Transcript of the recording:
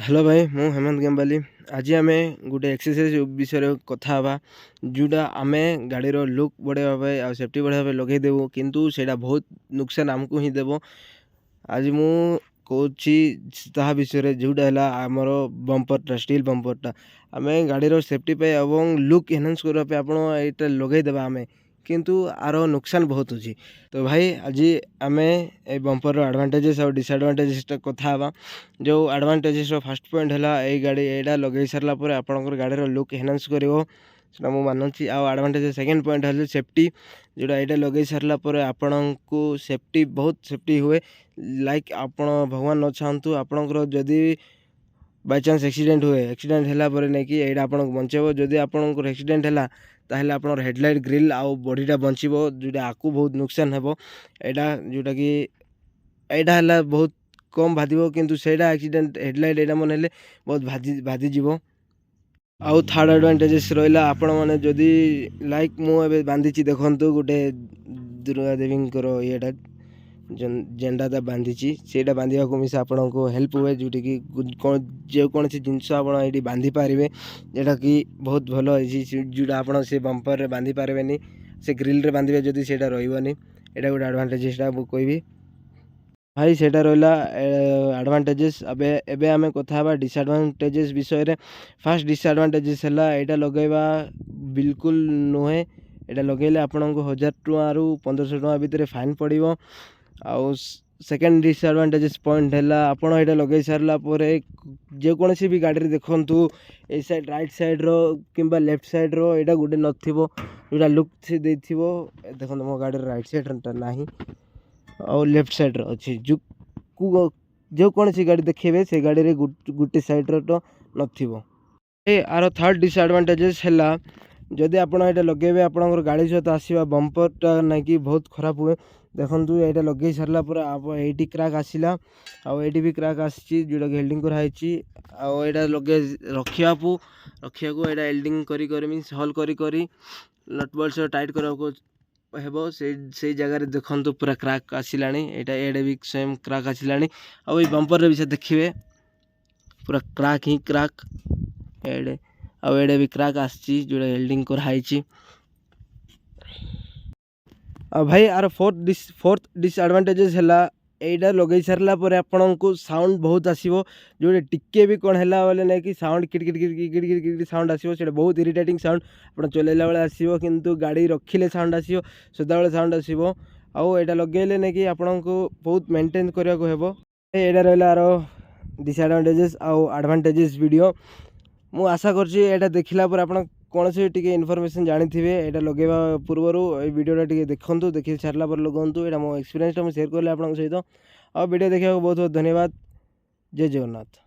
Hello ଭାଇ, ମୁଁ ହେମନ୍ତ ଗେମ୍ବାଲି। ଆଜି ଆମେ ଗୋଟେ ଏକ୍ସରସାଇଜ୍ ବିଷୟରେ କଥା ହେବା, ଯେଉଁଟା ଆମେ ଗାଡ଼ିର ଲୁକ୍ ବଢ଼ାଇବା ପାଇଁ ଆଉ ସେଫ୍ଟି ବଢ଼ାଇବା ପାଇଁ ଲଗେଇଦେବୁ, କିନ୍ତୁ ସେଇଟା ବହୁତ ନୁକସାନ ଆମକୁ ହିଁ ଦେବ। ଆଜି ମୁଁ କହୁଛି ତାହା ବିଷୟରେ, ଯେଉଁଟା ହେଲା ଆମର ବମ୍ପରଟା, ଷ୍ଟିଲ୍ ବମ୍ପରଟା। ଆମେ ଗାଡ଼ିର ସେଫ୍ଟି ପାଇଁ ଏବଂ ଲୁକ୍ ଏନହାନ୍ସ କରିବା ପାଇଁ ଆପଣ ଏଇଟା ଲଗେଇଦେବା ଆମେ, କିନ୍ତୁ ଆର ନୁକସାନ ବହୁତ ଅଛି। ତ ଭାଇ, ଆଜି ଆମେ ଏଇ ବମ୍ପରର ଆଡ଼ଭାଣ୍ଟେଜେସ୍ ଆଉ ଡିସଆଡ଼ଭାଣ୍ଟେଜେସ୍ଟା କଥା ହେବା। ଯେଉଁ ଆଡ଼ଭାଣ୍ଟେଜେସ୍ର ଫାର୍ଷ୍ଟ ପଏଣ୍ଟ ହେଲା, ଏଇ ଗାଡ଼ି ଏଇଟା ଲଗେଇ ସାରିଲା ପରେ ଆପଣଙ୍କର ଗାଡ଼ିର ଲୁକ୍ ଏନହାନ୍ସ କରିବ, ସେଇଟା ମୁଁ ମାନୁଛି। ଆଉ ଆଡ଼ଭାଣ୍ଟେଜ୍ ସେକେଣ୍ଡ ପଏଣ୍ଟ ହେଲା ସେଫ୍ଟି, ଯେଉଁଟା ଏଇଟା ଲଗେଇ ସାରିଲା ପରେ ଆପଣଙ୍କୁ ସେଫ୍ଟି, ବହୁତ ସେଫ୍ଟି ହୁଏ। ଲାଇକ୍ ଆପଣ ଭଗବାନ ନ ଚାହାନ୍ତୁ, ଆପଣଙ୍କର ଯଦି ବାଇଚାନ୍ସ ଆକ୍ସିଡେଣ୍ଟ ହୁଏ, ଆକ୍ସିଡେଣ୍ଟ ହେଲା ପରେ ନେଇକି ଏଇଟା ଆପଣଙ୍କୁ ବଞ୍ଚେଇବ। ଯଦି ଆପଣଙ୍କର ଆକ୍ସିଡେଣ୍ଟ ହେଲା, ତାହେଲେ ଆପଣଙ୍କର ହେଡ଼ଲାଇଟ୍, ଗ୍ରିଲ୍ ଆଉ ବଡ଼ିଟା ବଞ୍ଚିବ, ଯେଉଁଟା ଆକୁ ବହୁତ ନୁକସାନ ହେବ। ଏଇଟା ଯେଉଁଟାକି ଏଇଟା ହେଲା ବହୁତ କମ୍ ବାଧିବ, କିନ୍ତୁ ସେଇଟା ଆକ୍ସିଡେଣ୍ଟ ହେଡ଼ଲାଇଟ୍ ଏଇଟା ମନେ ହେଲେ ବହୁତ ବାଧିଯିବ। ଆଉ ଥାର୍ଡ଼ ଆଡ଼ଭାଣ୍ଟେଜେସ୍ ରହିଲା, ଆପଣମାନେ ଯଦି ଲାଇକ୍ ମୁଁ ଏବେ ବାନ୍ଧିଛି, ଦେଖନ୍ତୁ, ଗୋଟେ ଦୁର୍ଗା ଦେବୀଙ୍କର ଇଏଟା ଜେଣ୍ଡାଟା ବାନ୍ଧିଛି। ସେଇଟା ବାନ୍ଧିବାକୁ ମିଶା ଆପଣଙ୍କୁ ହେଲ୍ପ ହୁଏ, ଯେଉଁଟାକି ଯେକୌଣସି ଜିନିଷ ଆପଣ ଏଇଠି ବାନ୍ଧି ପାରିବେ, ଯେଉଁଟାକି ବହୁତ ଭଲ ହେଇଛି, ଯେଉଁଟା ଆପଣ ସେ ବମ୍ପରରେ ବାନ୍ଧି ପାରିବେନି। ସେ ଗ୍ରିଲ୍ରେ ବାନ୍ଧିବେ ଯଦି, ସେଇଟା ରହିବନି। ଏଇଟା ଗୋଟେ ଆଡ଼ଭାଣ୍ଟେଜେସ୍ଟା ମୁଁ କହିବି ଭାଇ। ସେଇଟା ରହିଲା ଆଡ଼ଭାଣ୍ଟେଜେସ୍। ଏବେ ଆମେ କଥା ହେବା ଡିସଆଡ଼ଭାଣ୍ଟେଜେସ୍ ବିଷୟରେ। ଫାର୍ଷ୍ଟ ଡିସଆଡ଼ଭାଣ୍ଟେଜେସ୍ ହେଲା, ଏଇଟା ଲଗାଇବା ବିଲକୁଲ ନୁହେଁ। ଏଇଟା ଲଗେଇଲେ ଆପଣଙ୍କୁ 1000 ଟଙ୍କାରୁ 1500 ଟଙ୍କା ଭିତରେ ଫାଇନ୍ ପଡ଼ିବ। ଆଉ ସେକେଣ୍ଡ ଡିସଆଡ଼ଭାଣ୍ଟେଜେସ୍ ପଏଣ୍ଟ ହେଲା, ଆପଣ ଏଇଟା ଲଗେଇ ସାରିଲା ପରେ ଯେକୌଣସି ବି ଗାଡ଼ିରେ ଦେଖନ୍ତୁ, ଏଇ ସାଇଡ଼୍, ରାଇଟ୍ ସାଇଡ଼୍ର କିମ୍ବା ଲେଫ୍ଟ ସାଇଡ଼୍ର ଏଇଟା ଗୋଟେ ନଥିବ, ଯେଉଁଟା ଲୁକ୍ ସେ ଦେଇଥିବ। ଦେଖନ୍ତୁ, ମୋ ଗାଡ଼ିର ରାଇଟ୍ ସାଇଡ଼୍ଟା ନାହିଁ ଆଉ ଲେଫ୍ଟ ସାଇଡ଼୍ର ଅଛି। ଯେଉଁ ଯେକୌଣସି ଗାଡ଼ି ଦେଖିବେ, ସେ ଗାଡ଼ିରେ ଗୋଟେ ସାଇଡ଼୍ର ତ ନଥିବ। ଆର ଥାର୍ଡ଼ ଡିସଆଡ଼ଭାଣ୍ଟେଜେସ୍ ହେଲା, ଯଦି ଆପଣ ଏଇଟା ଲଗେଇବେ, ଆପଣଙ୍କର ଗାଡ଼ି ସହିତ ଆସିବା ବମ୍ପରଟା ନାଇଁକି ବହୁତ ଖରାପ ହୁଏ। ଦେଖନ୍ତୁ, ଏଇଟା ଲଗେଇ ସାରିଲା ପରେ ଏଇଠି କ୍ରାକ୍ ଆସିଲା ଆଉ ଏଇଠି ବି କ୍ରାକ୍ ଆସିଛି, ଯେଉଁଟାକି ୱେଲ୍ଡିଂ କରାହେଇଛି। ଆଉ ଏଇଟା ଲଗେଇ ରଖିବାକୁ ରଖିବାକୁ ଏଇଟା ୱେଲ୍ଡିଂ କରି କରି, ମିନ୍ସ ହଲ୍ କରି କରି, ନଟ୍ ବୋଲ୍ଟ ସହ ଟାଇଟ୍ କରିବାକୁ ହେବ। ସେଇ ଜାଗାରେ ଦେଖନ୍ତୁ, ପୁରା କ୍ରାକ୍ ଆସିଲାଣି ଏଇଟା। ଏଇଟା ବି ସେମ୍ କ୍ରାକ୍ ଆସିଲାଣି। ଆଉ ଏଇ ବମ୍ପରରେ ବି ସେ ଦେଖିବେ, ପୁରା କ୍ରାକ୍ ହିଁ କ୍ରାକ୍ ଏଇଡ଼େ। ଆଉ ଏଇଟା ବି କ୍ରାକ୍ ଆସିଛି, ଯେଉଁଟା ୱେଲ୍ଡିଂ କରାହେଇଛି। ଆଉ ଭାଇ, ଆର ଫୋର୍ଥ ଡିସଆଡ଼ଭାଣ୍ଟେଜେସ୍ ହେଲା, ଏଇଟା ଲଗେଇ ସାରିଲା ପରେ ଆପଣଙ୍କୁ ସାଉଣ୍ଡ ବହୁତ ଆସିବ। ଯେଉଁଟା ଟିକେ ବି କ'ଣ ହେଲା ବୋଲେ ନାଇଁ କି sound kit kit kit kit kit kit sound ଆସିବ। ସେଇଟା ବହୁତ ଇରିଟେଟିଂ ସାଉଣ୍ଡ ଆପଣ ଚଲେଇଲା ବେଳେ ଆସିବ, କିନ୍ତୁ ଗାଡ଼ି ରଖିଲେ ସାଉଣ୍ଡ ଆସିବ, ସଦାବେଳେ ସାଉଣ୍ଡ ଆସିବ। ଆଉ ଏଇଟା ଲଗେଇଲେ ନାଇକି ଆପଣଙ୍କୁ ବହୁତ ମେଣ୍ଟେନ୍ କରିବାକୁ ହେବ। ଏଇଟା ରହିଲା ଆର ଡିସଆଡ଼ଭାଣ୍ଟେଜେସ୍ ଆଉ ଆଡ଼ଭାଣ୍ଟେଜେସ୍ ଭିଡ଼ିଓ। ମୁଁ ଆଶା କରୁଛି, ଏଇଟା ଦେଖିଲା ପରେ ଆପଣ କୌଣସି ଟିକେ ଇନଫର୍ମେସନ୍ ଜାଣିଥିବେ। ଏଇଟା ଲଗେଇବା ପୂର୍ବରୁ ଏଇ ଭିଡ଼ିଓଟା ଟିକେ ଦେଖନ୍ତୁ, ଦେଖି ସାରିଲା ପରେ ଲଗାନ୍ତୁ। ଏଇଟା ମୋ ଏକ୍ସପିରିଏନ୍ସଟା ମୁଁ ସେୟାର କଲି ଆପଣଙ୍କ ସହିତ। ଆଉ ଭିଡ଼ିଓ ଦେଖିବାକୁ ବହୁତ ବହୁତ ଧନ୍ୟବାଦ। ଜୟ ଜଗନ୍ନାଥ।